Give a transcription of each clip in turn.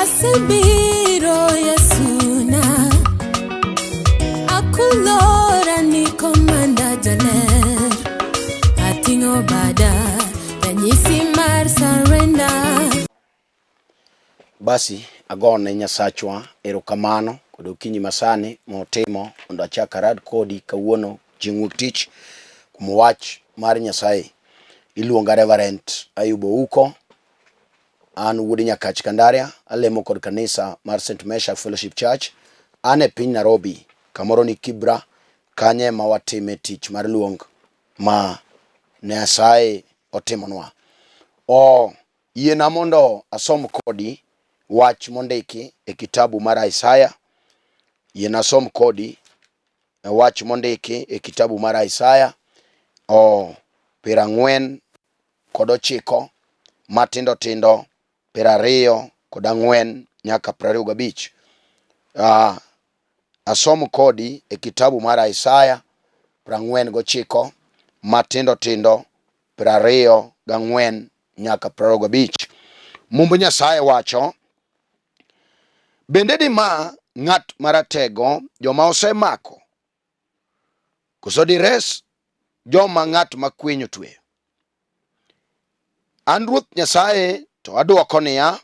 Asebiro Yesuna, akulora ni komanda jaler, ating'o bada ranyisi mar surrender. Basi agone Nyasachwa erokamano kod okinyi masani motimo mondo achak arad kodi kawuono chieng' wuok tich kuom wach mar Nyasaye. Iluonga Reverend Ayub Ouko, an wuod Nyakach Kandaria, alemo kod kanisa mar St. Meshak Fellowship Church. An e piny Nairobi, kamoro ni Kibra, kanye ma watime tich mar luong ma Nyasaye otimonwa. O yiena mondo asom kodi wach mondiki e kitabu mar Isaya. Yiena asom kodi e wach mondiki e kitabu mar Isaya o 49 matindo tindo 24 nyaka 25. Asom kodi e kitabu mar Isaya 49 matindo tindo 24 nyaka 25. Mumb Nyasaye wacho, bende dima ng'at maratego joma osemako, koso dires joma ng'at makwiny otweyo? An Ruoth Nyasaye to adwoko niya,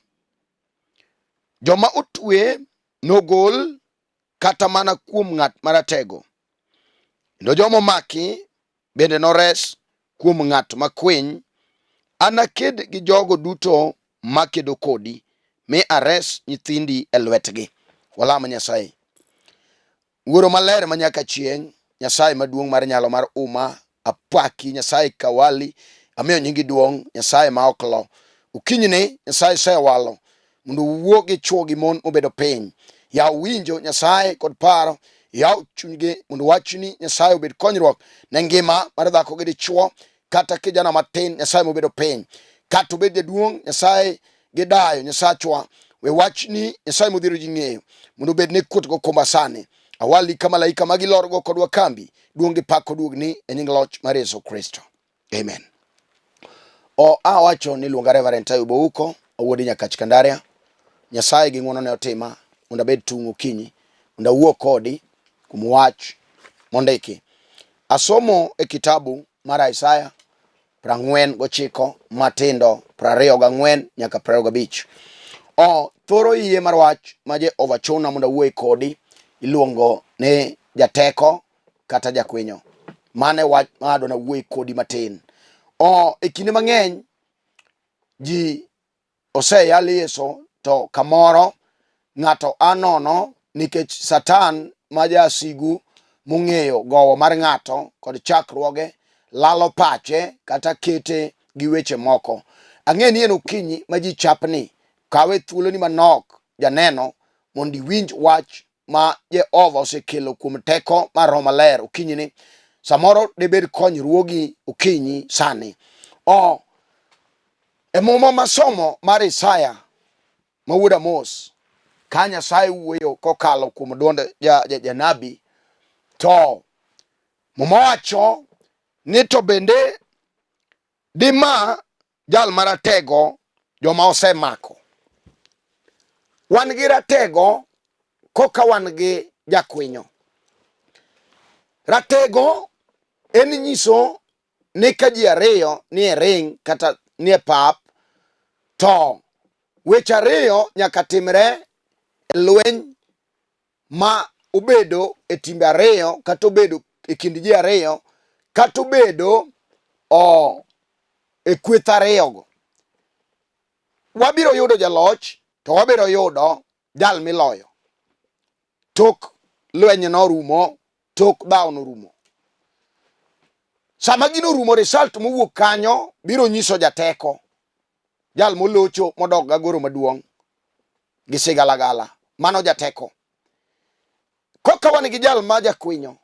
joma otwe nogol kata mana kuom ng'at maratego, kendo joma omaki bende nores kuom ng'at makwiny. Anaked gi jogo duto makedo kodi, mi ares nyithindi e lwetgi. Walam Nyasaye. Wuoro maler ma nyaka chieng', Nyasaye maduong' mar nyalo mar uma, apaki Nyasaye kawali, amiyo nyingi duong', Nyasaye ma ok lo. Okinyini Nyasaye osewalo mondo owuo gi chwo gi mon mobedo piny. Yaw winjo Nyasaye kod paro, yaw chunygi mondo wachni Nyasaye obed konyruok ne ngima mar dhako gi dichwo, kata kijana matin Nyasaye mobedo piny, kata obed jaduong' Nyasaye gi dayo Nyasachwa. We wachni Nyasaye modhiro ji ng'eyo mondo obed ne kuot gokomba sani. Awali ka malaika ma gilorgo kodwa kambi, duong' gi pak oduogni e nying loch mar Yesu Kristo. Amen. O awacho ni luonga Reverend Ayub Ouko, awuod Nyakach Kandaria. Nyasaye gi ng'wono ne otima mondo abed tung' okinyi mondo awuo kodi kuom wach mondiki. Asomo e kitabu mar Isaya 49 matindo 24 nyaka 25. O thoro iye mar wach ma Jehova chuna mondo awuoye kodi iluongo ni jateko kata jakwinyo. Mano e wach ma adwa nawuoye kodi matin. O e kinde mang'eny ji oseyal Yesu to kamoro ng'ato a nono nikech Satan ma jasigu mong'eyo gowo mar ng'ato kod chakruoge lalo pache kata kete gi weche moko. Ang'e ni en okinyi ma ji chapni, kawe thuoloni manok janeno mondo iwinj wach ma Jehova osekelo kuom teko mar Roho Maler okinyini. Samoro dibed konyruogi okinyi sani. O e muma masomo mar Isaya ma wuod Amos, ka Nyasaye wuoyo kokalo kuom duond janabi, to muma wacho ni to bende dima jal maratego joma osemako. Wan gi ratego koka wan gi jakwinyo. Ratego en nyiso ni ka ji ariyo ni e ring kata ni e pap to weche ariyo nyaka timre e lweny ma obedo e timbe ariyo kata obedo e kind ji ariyo kata obedo o e kweth ariyogo. Wabiro yudo jaloch to wabiro yudo jal miloyo. Tok lweny norumo, tok dhawo norumo. Sama gino orumo, result mowuok kanyo biro nyiso jateko, jal molocho modok gagoro maduong' gi sigalagala, mano jateko. Koka wan gi jal ma jakwinyo,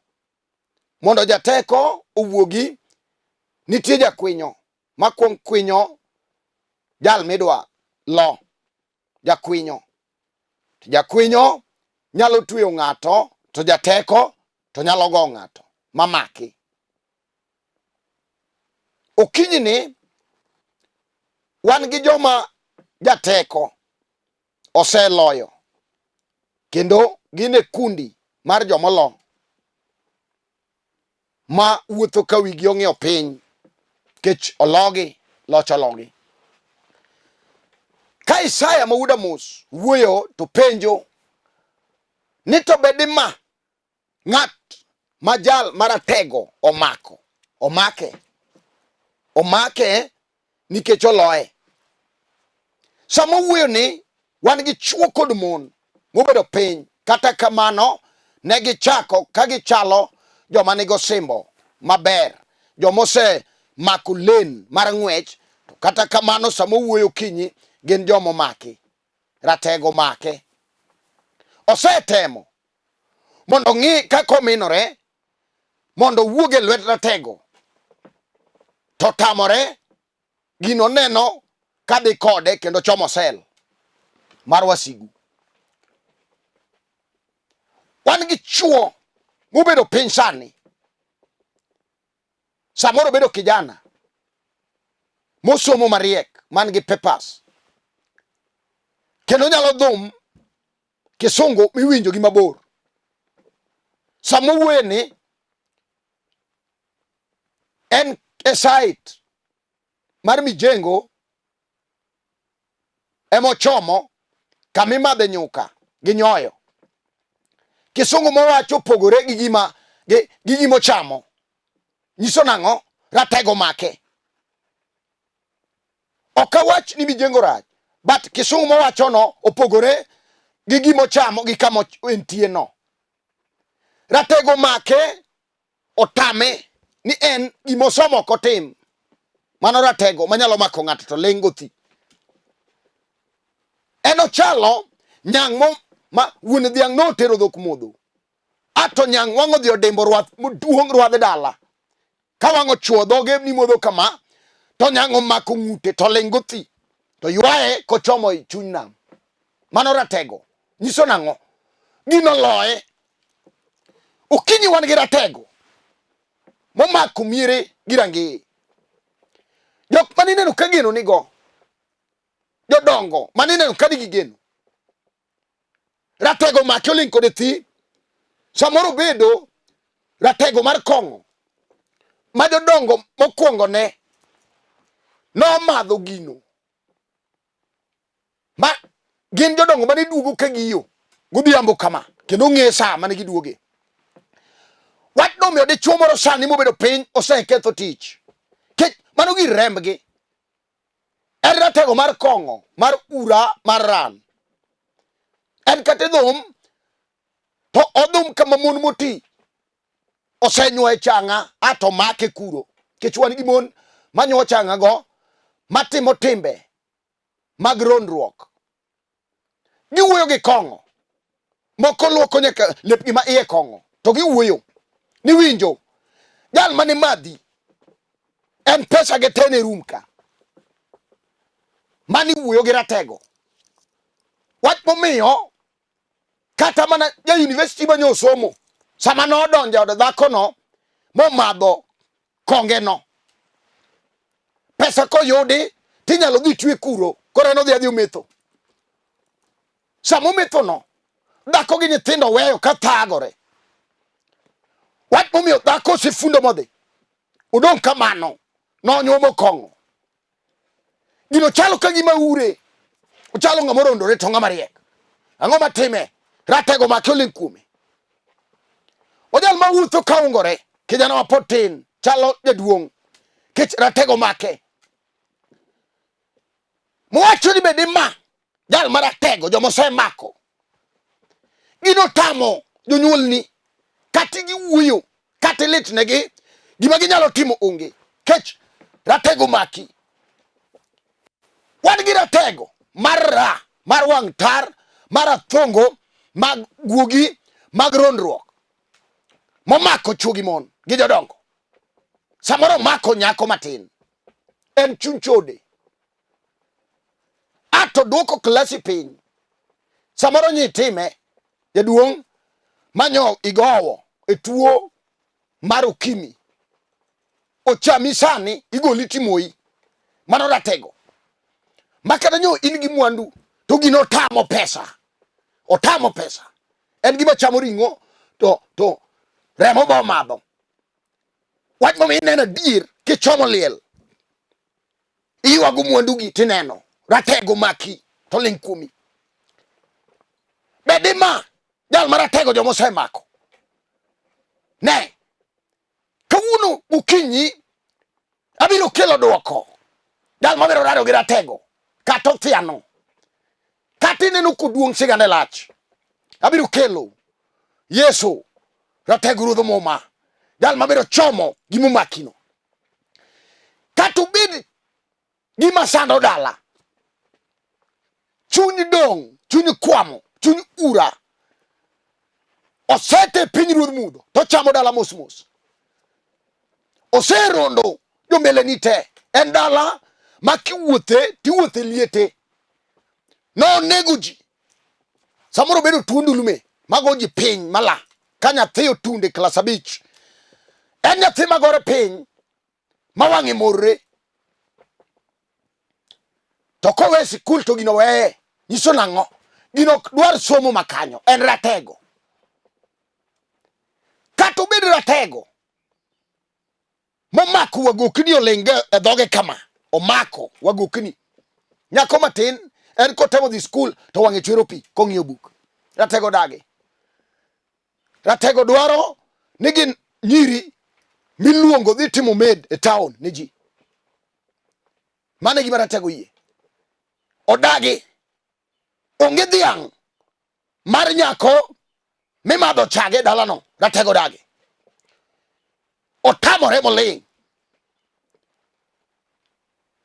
mondo jateko owuogi, nitie jakwinyo makwong kwinyo jal midwa lo, jakwinyo. To jakwinyo nyalo tweyo ng'ato, to jateko to nyalo go ng'ato mamaki. Okinyi ni wan gi joma jateko. oseloyo kendo gin e kundi mar jomolo ma wuotho ka wigi ong'iyo piny kech ologi loch ologi. Ka Isaya ma wuod Amos wuoyo to penjo ni to bedi ma ng'at ma jal maratego omako omake omake nikech oloye. Sama owuoyo ni wan gi chwo kod mon mobedo piny, kata kamano ne gichako ka gichalo joma nigi osimbo maber, joma osemako len mar ng'wech, to kata kamano sama owuoyo okinyi gin joma omaki, ratego omake. Osetemo mondo ong'i kaka ominore mondo owuog e lwet ratego to tamore gino neno kadhi kode kendo chomo sel mar wasigu. Wan gi chuo mobedo piny sani, samoro bedo kijana mosomo mariek man gi papers kendo nyalo dhum kisungu miwinjo gi mabor. Sama owuoye ni en e site mar mijengo emochomo kama imadhe nyuka gi nyoyo. Kisungu mowacho opogore gi gima gi, gi gima ochamo. Nyiso nang'o? Ratego make. Ok awach ni mijengo rach, but kisungu mowachono opogore gi gima ochamo gi kama entie no. Ratego make otame ni en gima osomo ok otim. Mano ratego manyalo mako ng'ato to ling' gothi. En ochalo nyang' mo ma wuon dhiang' notero dhok modho. Ato nyang' wang' odhi odimbo rwath maduong' rwadh dala. Ka wang' ochuo dhoge ni modho kama to nyang' omako ng'ute to ling' gothi to ywaye kochomo e chuny nam. Mano ratego. Nyiso nang'o? Gino loye. Okinyi wan gi ratego momako miere gi rangeye. Jok mane ineno ka geno nigo, jodongo mane ineno ka nigi geno, ratego make oling' kode thi. Samoro obedo ratego mar kong'o ma jodongo mokwongo ne nomadho gino ma gin jodongo mane duogo ka giyo godhiambo kama kendo ong'e saa mane giduoge. Wachno omiyo dichuo moro sani mobedo piny oseketho tich. Kech mano gir rembgi. En ratego mar kong'o, mar ura, mar ran. En kata idhum to odhum kama mon moti osenyuo e chang'a ato make kuro. Kech wan gi mon manyuo chang'a go matimo timbe mag rondruok. Giwuoyo gi kong'o. Moko luoko nyaka lepgi ma iye kong'o. To giwuoyo. Niwinjo. Jal mane madhi. En pesa ge te ne rum ka. Mani wuoyo gi ratego. Wach momiyo kata mana ja university ma nyosomo sama nodonjo e od dhakono momadho kongeno pesa koyudi tinyalo dhi twe kuro koro en odhi adhi ometho sama omethono dhako gi nyithindo weyo ka thagore wach momiyo dhako osefundo modhi odong' kamano nonyuomo kong'o Gino chalo ka gima ure. Ochalo ng'ama orondore to ng'ama riek. Ang'o matime? Ratego make oling' kuome. Ojal ma wuotho ka ungore, kijana ma pod tin, chalo jaduong'. Kech ratego make. Mowacho ni bende ma jal ma ratego joma osemako. Gino tamo jonyuolni kata giwuoyo kata ilitnegi gima ginyalo timo onge kech ratego maki wan gi ratego mar ra mar wang' tar mar athongo mag guogi mag rondruok momako chwo gi mon gi jodongo samoro omako nyako matin en chuny chode ato duoko klasi piny samoro nyi time jaduong' manyo igowo e tuo mar okimi ochami sani igoli timoyi mano ratego ma kata nyo in gi mwandu To gino otamo pesa. Otamo pesa. En gima chamo ring'o to remo bo madho. Wach momiyo ineno adier kichomo liel. Iywago mwandugi tineno. Ratego maki to ling' kuomi. Be dima jal maratego joma osemako. Ne, kawuono gokinyi abiro kelo dwoko. Jal mabiro rado gi ratego kata othiano kata ineno koduong' sigande lach. Abiro kelo Yesu ratego ruodh muma, jal mabiro chomo gimomakino. Kata obed gima sando dala, chuny dong', chuny kwamo, chuny ura osete piny ruodh mudho to chamo dala mos mos. Oserondo jombeleni te. En dala ma kiwuothe tiwuothe liete. Nonego ji. Samoro bedo tuo ndulume mago ji piny mala ka nyathi otunde klas 5. En nyathi magore piny ma wang'e morre. To kowe sikul to gino weye. Nyiso nang'o? Gino ok dwar somo makanyo. En ratego. Kata obed ratego momako wagokni oling' e dhoge kama, omako wagokni. Nyako matin en kotemo dhi skul to wang'e chwero pi kong'iyo buk. Ratego dagi. Ratego dwaro ni gin nyiri miluongo dhi timo med e town ne ji. Mano e gima ratego yie. Odagi. Onge dhiang' mar nyako mimadho chage dalano. Ratego dagi. Otamore moling'.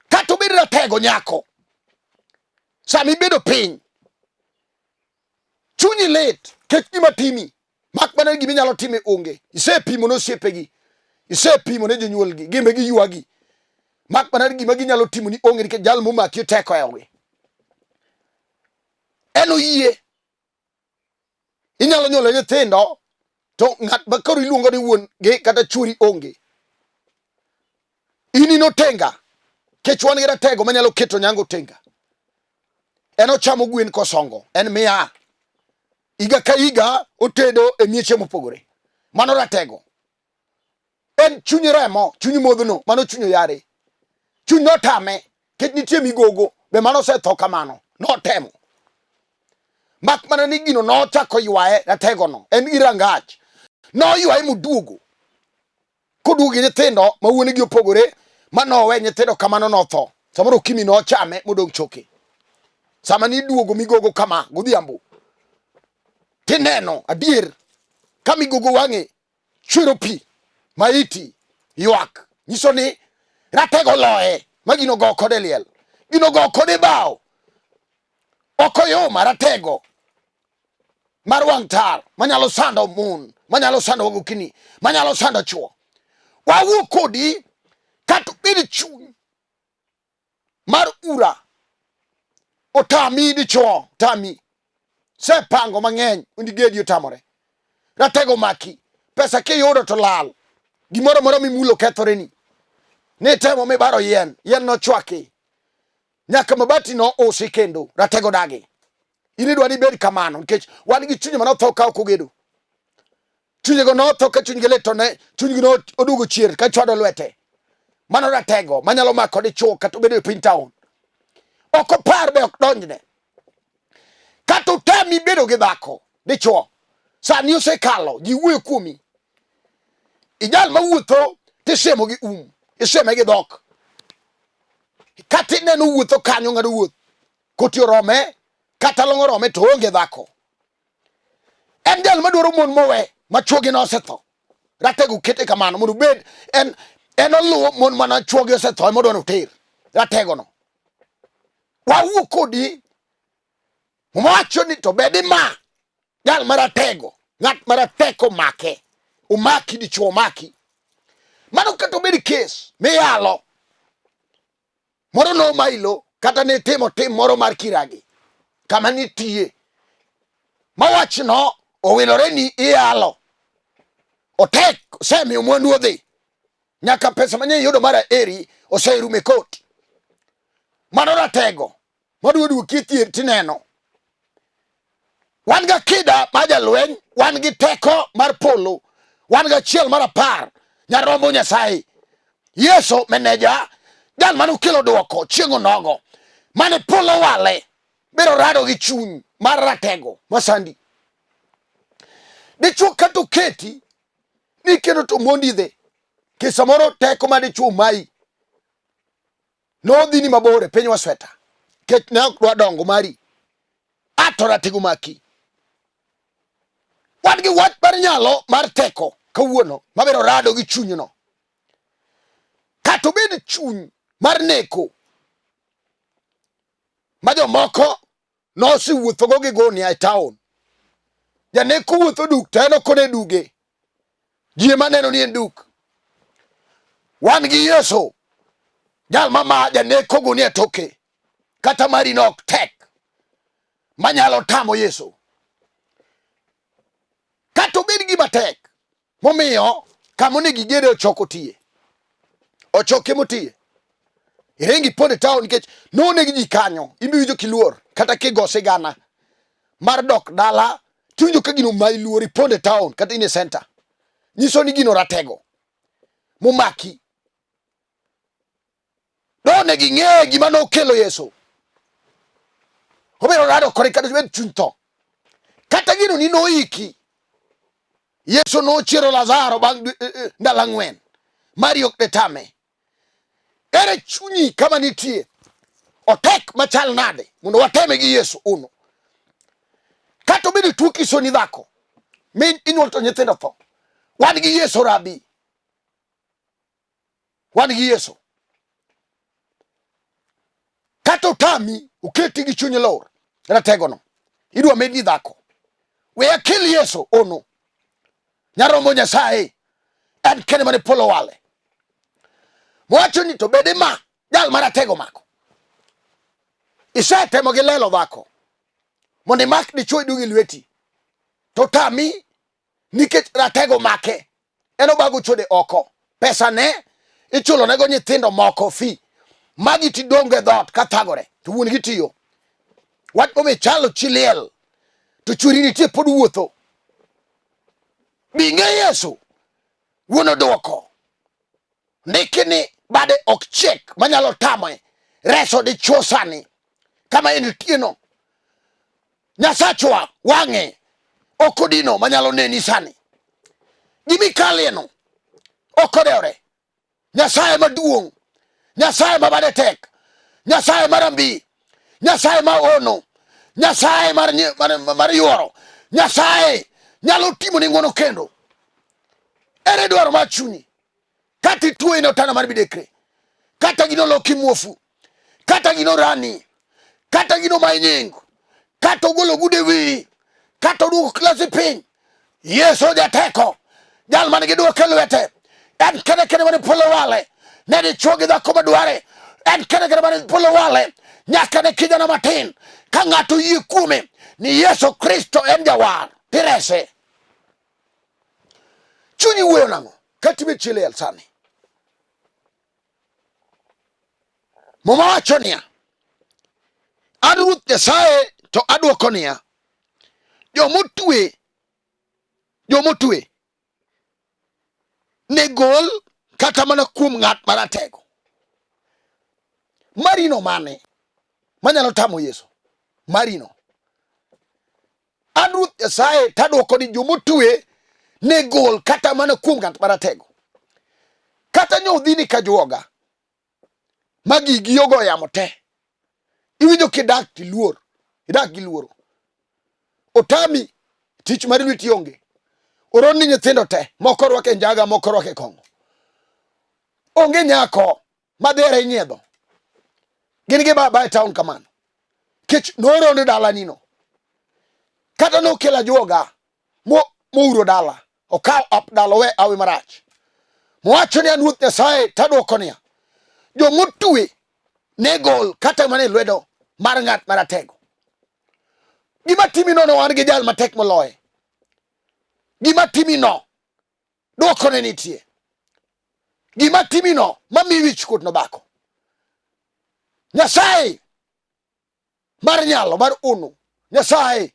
Kata obed ratego nyako, sama ibedo piny, chunyi lit kech gima timi, mak mana gima inyalo time onge. Isepimo ne osiepegi, isepimo ne jonyuolgi, gimbe giywagi, mak mana gima ginyalo timo ni onge nikech jal momaki teko e ogi. En oyie. Inyalo nyuolo nyithindo to ng'at ma koro iluongo ni wuon gi kata chuori onge. In in otenga, kech wan gi ratego manyalo keto nyango otenga. En ochamo gwen kosongo, en miya. Higa ka higa otedo e mieche mopogore. Mano ratego. En chuny remo, chuny modhno, mano chuny oyare. Chuny notame, kech nitie migogo, be mano osetho kamano, notemo. Mak mana ni gino nochako ywaye rategono, en gi rangach. Noywaye moduogo. Koduogo gi nyithindo ma wuonegi opogore, ma nowe nyithindo kamano notho. Samoro okimi nochame modong' choke. Sama niduogo migogo kama godhiambo, tineno adier ka migogo wang'e chwero pi maiti ywak nyiso ni ratego loye ma gino go kode liel, gino go kode bao. Ok oyuma ratego mar wang' tar manyalo sando mon, manyalo sando wagokini, manyalo sando chwo. Wawuo kodi kata obed chuny mar ura otami dichwo, otami sepango mang'eny mondo igedi otamore. Ratego maki, pesa kiyudo to lal, gimoro amora mimulo kethoreni. Nitemo mibaro yien, yien nochwaki nyaka mabati no usi kendo. Ratego dagi. In idwa ni ibed kamano nikech wan gi chunye manotho ka ok ogedo. Chunyego notho ka chunygi lit to ne chunygi no oduogo chier ka chwado lwete. Mano ratego manyalo mako dichwo kata obedo e piny town. Ok opar be ok donjne. Kata otami bedo gi dhako dichwo, sani osekalo, ji wuoyo kuomi. Ijal mawuotho tisiemo gi um, isieme gi dhok. Kata ineno wuotho kanyo ng'ado wuoth, koti orome kata long' orome to onge dhako. En jal madwaro mon mowe ma chwogi nosetho. Ratego kete kamano mondo obed en oluwo mon mana chwogi osetho ema odwaro oter. Ratego no. Wawuo kodi wacho ni to bedi ma jal maratego, ng'at marateko make, omaki dichwo omaki. Mano kata obed kes miyalo moro nomailo kata nitimo tim moro mar kiragi kama nitie ma wachno owilore ni iyalo otek osemiyo mwandu odhi nyaka pesa manye iyudo mar aeri oserumo e kot. Mano ratego. Madwa duoki e thier tineno. Wan gi akida mar jalweny, wan gi teko mar polo, wan gi achiel mar apar, nyarombo Nyasaye. Yesu meneja, jal mane okelo dwoko chieng' onogo, mane polo wale, biro rado gi chuny mar ratego masandi. Dichuo kata oketi ni kendo to mondi dhi, ke samoro teko ma dichuo mayi nodhini mabor e piny wasweta kech ne ok dwa dongo mari ato ratego maki wan gi wach mar nyalo mar teko kawuono mabiro rado gi chunyno kata obed chuny mar neko ma jomoko nosewuothogo gi gunia e taon. Janeko wuotho duk to en ok one duge. Ji ema neno ni en duk. Wan gi Yesu, jal ma ma janeko gunia e toke, kata mari no ok tek manyalo tamo Yesu. Kata obed gima tek, Momiyo kama onego igede ochoko tiye. Ochoke motiye. Iringi ipondo e town nikech noneg ji kanyo. Imbi winjo kiluor kata kigo sigana mar dok dala tiwinjo ka gino mayi luor ipondo e town kata in e center. Nyiso ni gino ratego momaki. Done ging'e gima nokelo Yesu. Obiro rado kode kata bed chuny tho. Kata gino ni noiki. Yesu nochiero Lazaro bang' ndalo ang'wen. Mari ok detame. Ere chunyi kama nitie? Otek machal nade mondo wateme gi Yesu uno. Kata obedo tuo kisoni dhako, mi inyuol to nyithindo tho. Wan gi Yesu rabi. Wan gi Yesu. Kata otami, oketi gi chuny lor, rategono. Idwa medni dhako. We akel Yesu ono. Nyarombo Nyasaye en kende mane polo wale. Mowacho ni to bede ma jal maratego mako. Isetemo gi lelo dhako mondo imak dichwo iduog e lweti. To tami nikech ratego make en obago chode oko pesa ne ichulo nego nyithindo moko fi magi tidongo e dhoot ka thagore to wuon gi tiyo wach momiyo chalo chi liel to chweri nitie pod wuotho bi ng'e Yesu wuon odwoko ndiki ni bade ok chiek manyalo tame reso dichuo sani kama entieno Nyasachwa wang'e ok odino manyalo neni sani. Gimikalieno ok odewre. Nyasaye maduong', Nyasaye ma bade tek, Nyasaye mar ambi, Nyasaye ma ono, Nyasaye mar, mar, mar yuoro, Nyasaye nyalo timoni ng'wono kendo. Ere dwaro mar chunyi? Kata ituo in otanda mar midekre, kata gino loki muofu, kata gino rani, kata gino mayi nying, kata ogolo gude wiyi, kata oduoko klasi piny. Yesu jateko, jal man gi dwoke lwete, en kende kende mane polo wale, ne dichwo gi dhako madware, en kende kende mane polo wale, nyaka ne kijana matin, ka ng'ato yie kuome ni Yesu Kristo en jawar, tirese. Chunyi wuoyo nang'o? Kata ibet chi liel sani. Muma wacho niya, an Ruoth Nyasaye to adwoko niya, jomotwe jomotwe ne gol kata mana kuom ng'at maratego. Marino mane manyalo tamo Yesu? Marino. An Ruoth Nyasaye tadwoko ni jomotwe ne gol kata mana kuom ng'at maratego. Kata nyo udhini ka juoga ma gigi ogo yamo te. Iwinjo kidak tiluor, idak gi luoro. Otami tich mar lweti onge. Oronni nyithindo te, moko orwake njaga, moko orwake kong'o. Onge nyako madhere inyiedho. Gin gi baba e town kamano. Kech norondo dalanino. Kata nokelo ajuoga mo mouro dala. Okaw ap dala owe awi marach. Mowacho ni an Ruoth Nyasaye tadwoko niya, jomotwe ne gol kata mana e lwedo mar ng'at maratego. Gima timi no wan gi jal matek moloye. Gima timi no dwoko ne nitie. Gima timi no mamiyi wich kuot nobako. Nyasaye Mar nyalo mar unu Nyasaye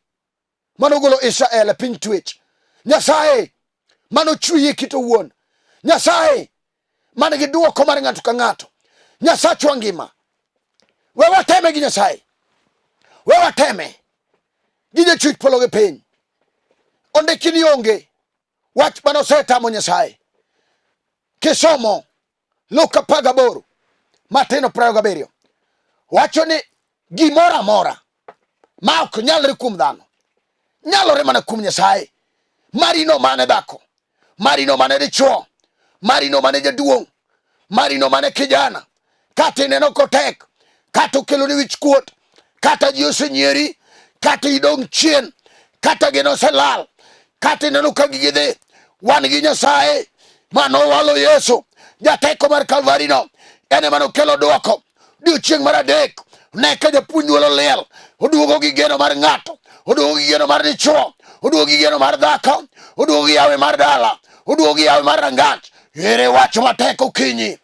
manogolo Israel e piny twech, Nyasaye manochweyi e kite owuon, Nyasaye man gi dwoko mar ng'ato ka ng'ato, Nyasachwa ngima. We wateme gi Nyasaye, we wateme gi jachwech polo gi piny. Ondiki ni onge wach mane osetamo Nyasaye. Kisomo Luka 18 Matino 27 wacho ni gimoro amora ma ok nyalre kuom dhano nyalore mana kuom Nyasaye. Marino mane dhako, marino mane dichwo, marino mane jaduong', marino mane kijana, kata ineno kotek, kata okeloni wich kuot, kata ji osenyieri, kata idong' chien, kata geno oselal, kata ineno ka gigi dhi, wan gi Nyasaye manowalo Yesu jateko mar Kalvarino, en ema nokelo dwoko. Odiechieng' mar adek ne ka japuonj nyuolo liel, oduogo gi geno mar ng'ato, oduogo gi geno mar dichwo, oduogo gi geno mar dhako, oduogo gi yawe mar dala, oduogo gi yawe mar rangach. Ere wach matek okinyi?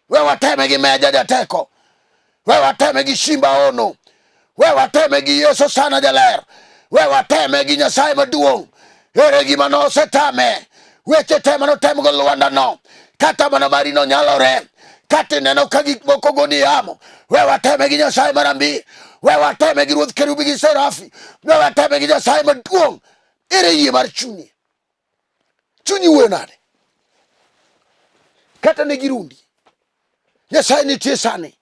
We wateme gi meja jateko, we wateme gi simba ono, we wateme gi Yesu sana jaler, we wateme gi Nyasaye maduong'. Ere gima nosetame? Weche te manotemgo lwandano, kata mana marino nyalore. Kata ineno ka gik moko goni yamo, we wateme gi Nyasaye marambi, we wateme gi Ruoth Kerubi gi Serafi, we wateme gi Nyasaye maduong'. Ere yie mar chunyi? Chunyi wuoyo nade? Kata ne girundi, Nyasaye nitie sani.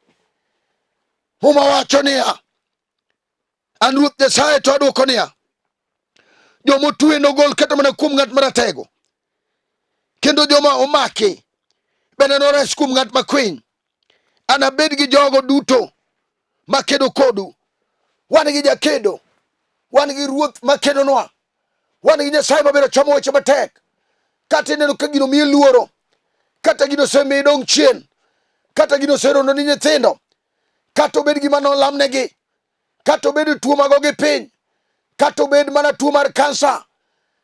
Muma wacho niya, an Ruoth Nyasaye to adwoko niya, joma otwe nogol kata mana kuom ng'at maratego, kendo joma omaki bende nores kuom ng'at makwiny. Anabed gi jogo duto makedo kodu. Wan gi jakedo, wan gi ruoth makedonwa, wan gi Nyasaye mabiro chomo weche matek. Kata ineno ka gino miyi luoro, kata gino osemiyi dong' chien, kata gino oserondo ni nyithindo, kata obed gima nolamnegi, kata obed tuo magogi piny, kata obed mana tuo mar kansa,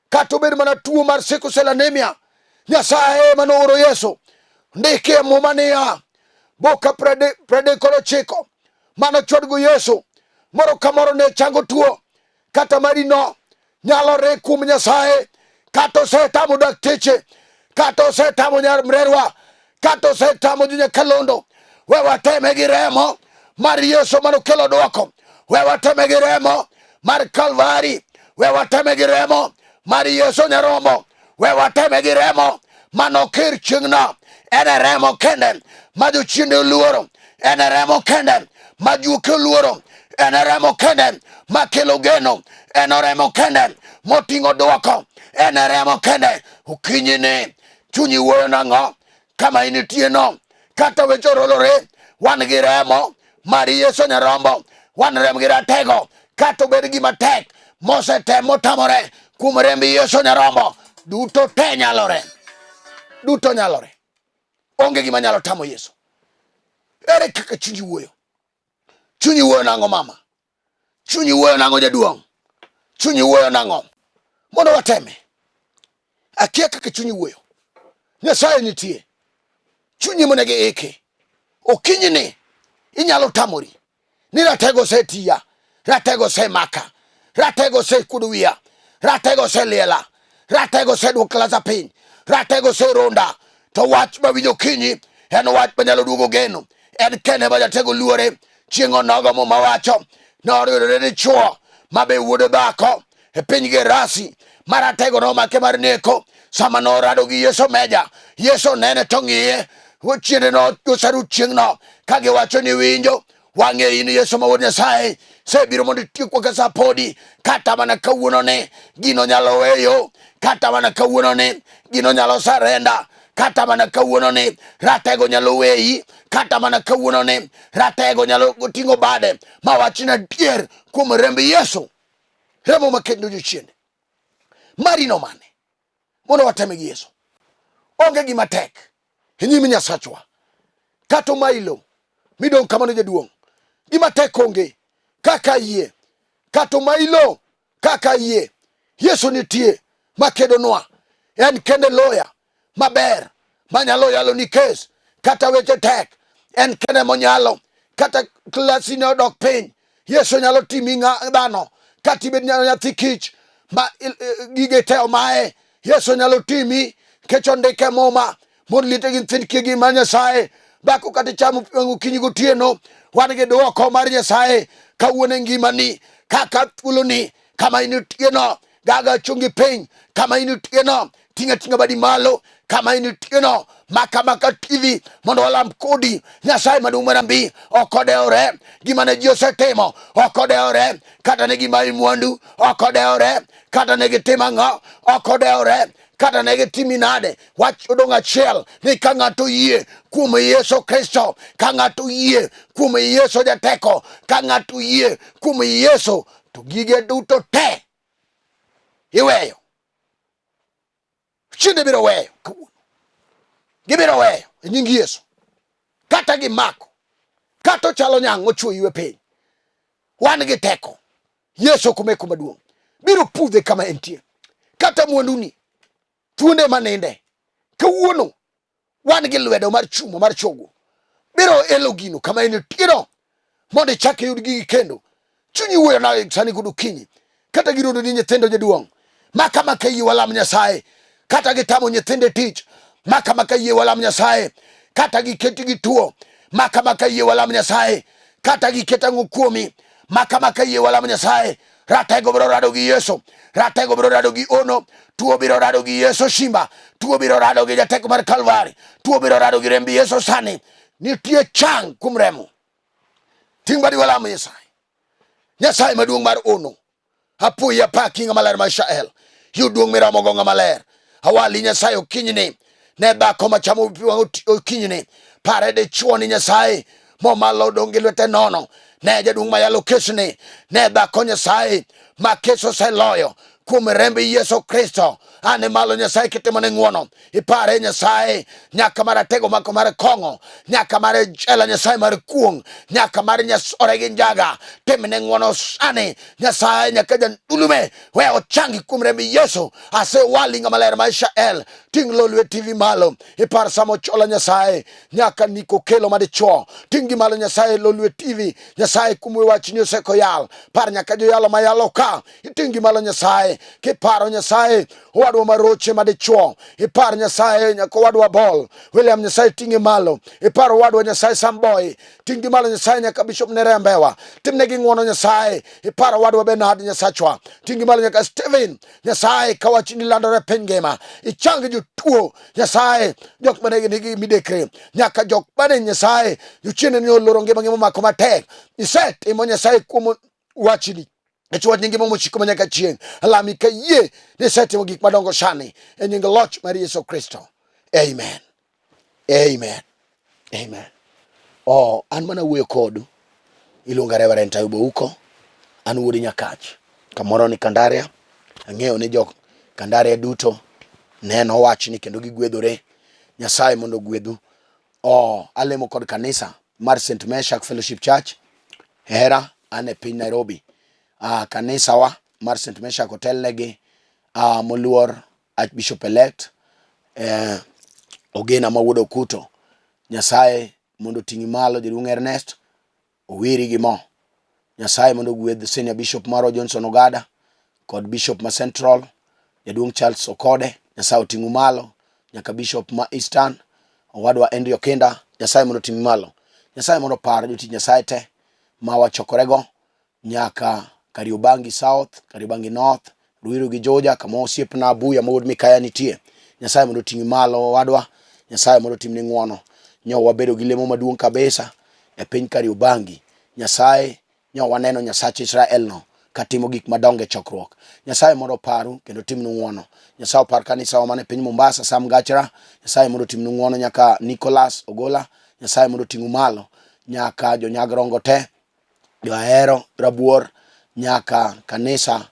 kata obed mana tuo mar sickle cell anemia, Nyasaye ema nooro Yesu. Ndiki e Muma niya, boka 39 mano chwadgo Yesu, moro ka moro ne chango tuo, kata marino nyalore kuom Nyasaye, kata osetamo dakteche, kata osetamo nyar mrerwa, kata osetamo jonyakalondo, we wateme gi remo mar Yesu manokelo dwoko, we wateme gi remo mar Kalvari, we wateme gi remo mar Yesu nyarombo, we wateme gi remo manokir chieng'no. En e remo kende ma jochiende oluoro, en e remo kende ma juoke oluoro, en e remo kende ma kelo geno, en e remo kende moting'o dwoko, en e remo kende. Okinyi ni chunyi wuoyo nang'o kama initie no? Kata weche orolore, wan gi remo mar Yesu Nyarombo, wan rem gi ratego, kata obed gima tek mosetem motamore kuom remb Yesu Nyarombo, duto te nyalore, duto nyalore. Onge gima nyalo tamo Yesu. Ere kaka chunyi wuoyo? Chunyi wuoyo nang'o mama? Chunyi wuoyo nang'o jaduong'? Chunyi wuoyo nang'o? Mondo wateme. Akia kaka chunyi wuoyo. Nyasaye nitie. Chunyi monego iki. Okinyi ni inyalo tamori ni ratego osetiya, ratego osemaka, ratego osekuodo wiya, ratego oseliela, ratego oseduoko klasa piny, ratego oseronda. To wach mawinjo okinyi en wach manyalo duogo geno. En kende ma jatego luore. Chieng' onogo Muma wacho noyudore dichwo ma be wuod dhako e piny Gerasi maratego nomake mar neko. Sama norado gi Yesu Meja, Yesu nene to ng'iye chiende no osaru chieng'no ka giwacho ni winjo wang'e in Yesu ma wuod Nyasaye sebiro mondo itiekwa ka sa podi. Kata mana kawuono ni gino nyalo weyo, kata mana kawuono ni gino nyalo sarenda, kata mana kawuono ni ratego nyalo weyi, kata mana kawuono ni ratego nyalo ting'o bade ma wachna adier kuom remb Yesu, remo makendo jochiende. Marino mane mondo wateme gi Yesu? Onge gima tek e nyim Nyasachwa, kata omailo midong' kamano jaduong', gima tek onge kaka yie, kata omailo kaka yie. Yesu nitie makedonwa, en kende loya maber manyalo yalo ni kes kata weche tek, en kende monyalo. Kata klasi ne odok piny, Yesu nyalo timi dhano kata ibed nyathi kich ma gige te omaye. Yesu nyalo timi nikech ondike Muma mondo liete gi nyithind kiye gi mar Nyasaye. Dhako kata ichamo okinyi gotieno, wan gi dwoko mar Nyasaye kawuono e ngimani kaka thuoloni kama in otieno gaga chungi piny kama in otieno ting'a ting'a badi malo kama in otieno maka maka TV mondo walam kodi. Nyasaye maduong' marambi ok odewore gima ne ji osetimo, ok odewore kata ne gimayi mwandu, ok odewore kata ne gitimo ang'o, ok odewore kata ne gitimi nade. Wach odong' achiel ni ka ng'ato yie kuom Yesu Kristo, ka ng'ato yie kuom Yesu jateko, ka ng'ato yie kuom Yesu to gige duto te iweyo. Chinde biro weyo kawuono, gibiro weyo e nying Yesu. Kata gimako, kata ochalo nyang' mochwo iwe piny, wan gi teko. Yesu kumeko maduong' biro pudhe kama entie, kata mwanduni, thuonde maninde kawuono wan gi lwedo mar chuma mar chogo biro elo gino kama en tiro mondo ichak iyud gigi kendo. Chunyi wuoyo na sani kod okinyi kata girodo ni nyithindo jaduong' maka maka yie walam Nyasaye kata gitamo nyithindo e tich maka maka yie walam Nyasaye kata giketi gi tuo maka maka yie walam Nyasaye kata giketo ang'o kuomi maka maka yie walam Nyasaye. Ratego biro rado gi Yesu, ratego biro rado gi ono, tuo biro rado gi Yesu Shimba, tuo biro rado gi jateko mar Kalvari, tuo biro rado gi remb Yesu sani. Nitie chang kuom remo. Ting' badi walam Nyasaye. Nyasaye maduong' mar ono, apuoyi apaki ng'ama ler mar Israel, yud duong' miromogo ng'ama ler. Awali Nyasaye okinyni ne dhako machamo pi wang' okinyni, pare dichuo ni Nyasaye momalo odong' gi lwete nono. Ne jaduong' mayalo kesni, ne dhako Nyasaye ma kes oseloyo kuom remb Yesu Kristo. Ane malo Nyasaye kitimone ng'wono, ipare Nyasaye nyaka mar atego mako mar kong'o, nyaka mar jela Nyasaye mar kuong', nyaka mar nyasore gi njaga, timne ng'wono sani Nyasaye nyaka jandulume we ochangi kuom remb Yesu. Asewali ng'ama ler ma Israel, ting' Lolwe TV malo, ipar sama ochola Nyasaye nyaka niko kelo madichuo, ting' gi malo Nyasaye Lolwe TV, Nyasaye kumwe wachni osekoyal, par nyaka joyalo mayalo ka, iting' gi malo Nyasaye, kiparo Nyasaye owadwa maroche madichuo, ipar Nyasaye nyaka owadwa Bol William, Nyasaye ting'e malo, ipar owadwa Nyasaye Samboy, ting' gi malo Nyasaye nyaka Bishop Nerea Mbewa, timnegi ng'wono Nyasaye, ipar owadwa Bernard Nyasachwa, ting' gi malo nyaka Stephen Nyasaye, ka wachni landore piny ngima, ichang jotuo Nyasaye, jok mane nigi midekre, nyaka jok mane Nyasaye jochiende ni oloro ngima ngima omako matek, isetimo Nyasaye kuom wachni nikech wach ngima mochiko ma nyaka chieng'. Alami ka yie ni isetimo gik madongo sani e nying loch mar Yesu Kristo. Amen. Amen. Amen. Oh, an mana wuoyo kodu. Iluonga Reverend Ayuba Uko. An wuod Nyakach. Kamoro ni Kandaria. Ang'eyo ni jo Kandaria duto neno wachni kendo gigwedhore. Nyasaye mondo ogwedhu. Oh, alemo kod kanisa mar St. Meshak Fellowship Church. Hera, an e piny Nairobi. Kanisawa mar St. Meshak otelnegi moluor Archbishop elect Ogena ma wuod Okuto. Nyasaye mondo oting'i malo jaduong' Ernest, owiri gi mo. Nyasaye mondo ogwedh Senior Bishop marwa Johnson Ogada kod Bishop ma Central jaduong' Charles Okode. Nyasaye oting'u malo nyaka Bishop ma Eastern owadwa Henry Okinda. Nyasaye mondo oting'i malo. Nyasaye mondo opar jotich Nyasaye te ma wachokorego nyaka Kariobangi South, Kariobangi North, Ruiru gi Juja kama osiepna Abuya ma wuod Mikaya nitie. Nyasaye mondo oting'i malo owadwa, Nyasaye mondo otimni ng'wono. Nyo wabedo gi lemo maduong' kabisa e piny Kariobangi. Nyasaye nyo waneno Nyasach Israel no katimo gik madongo e chokruok. Nyasaye mondo oparu kendo otimnu ng'wono. Nyasaye opar kanisawa man e piny Mombasa, Sam Gachra. Nyasaye mondo otimnu ng'wono nyaka Nicholas Ogola. Nyasaye mondo oting'u malo nyaka jonyagrongo te Johero Rabuor nyaka kanisa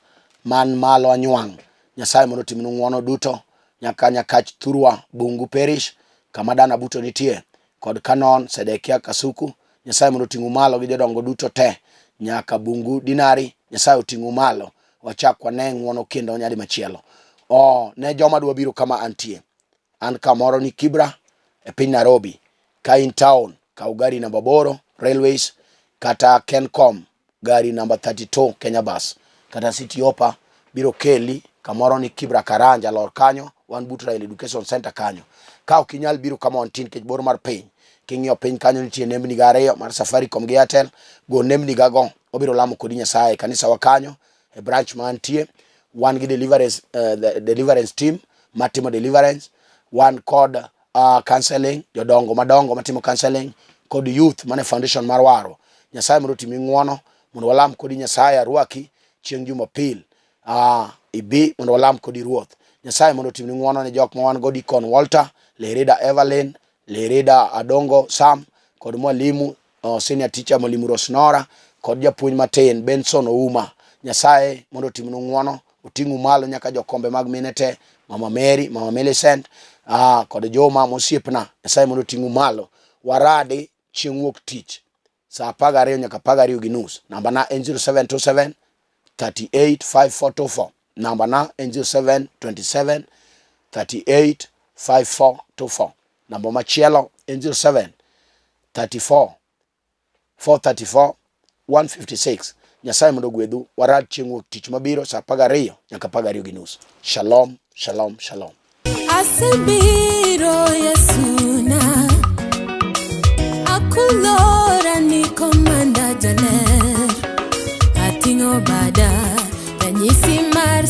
man malo Anywang'. Nyasaye mondo otimnu ng'wono duto nyaka Nyakach Thurwa Bungu Parish kama Dana Buto nitie kod Canon Sedekia Kasuku. Nyasaye mondo oting'u malo gi jodongo duto te nyaka Bungu Dinari. Nyasaye oting'u malo wachak wane ng'wono kendo nyadi machielo. Oh, ne joma dwa biro kama antie. An kamoro ni Kibra e piny Nairobi. Ka in town, kaw gari namba 8 Railways kata Kencom. Gari namba 32 Kenya Bus kata City Hopper biro keli kamoro ni Kibra Karanja, lor kanyo, wan but Raila Education Center kanyo. Ka ok inyal biro kama wantie nikech bor mar piny, king'iyo piny kanyo nitie nembni ga ariyo mar Safaricom gi Airtel, go nembni ga go, wabiro lamo kodi Nyasaye. Kanisa wa kanyo e branch ma antie, wan gi deliverance, the deliverance team matimo deliverance, wan kod counseling, jodongo madongo matimo counseling kod youth mane foundation mar waro. Nyasaye mondo otimi ng'uono mondo walam kodi Nyasaye. Arwaki chieng' Jumapil, ibi mondo walam kodi Ruoth. Nyasaye mondo otimni ng'uono ne jok ma wan go, Deacon Walter, Lerida Evelyn, Lerida Adongo Sam kod mwalimu senior teacher mwalimu Rosnora kod japuonj matin Benson Ouma. Nyasaye mondo otimnu ng'uono, oting'u malo nyaka jokombe mag mine te, Mama Mary, Mama Millicent, kod Juma mosiepna. Nyasaye mondo oting'u malo. Waradi chieng' wuok tich saa 12 nyaka 12:30. Namba na en 0727 38 5424. Namba na en 0727 38 5424. Namba machielo en 07 34 434 156. Nyasaye mondo ogwedhu. Warad chieng' wuok tich mabiro saa 12 nyaka 12:30. Shalom, shalom, shalom. Asebiro Yesuna, akulora ni komanda jaler, ating'o bada ranyisi mar.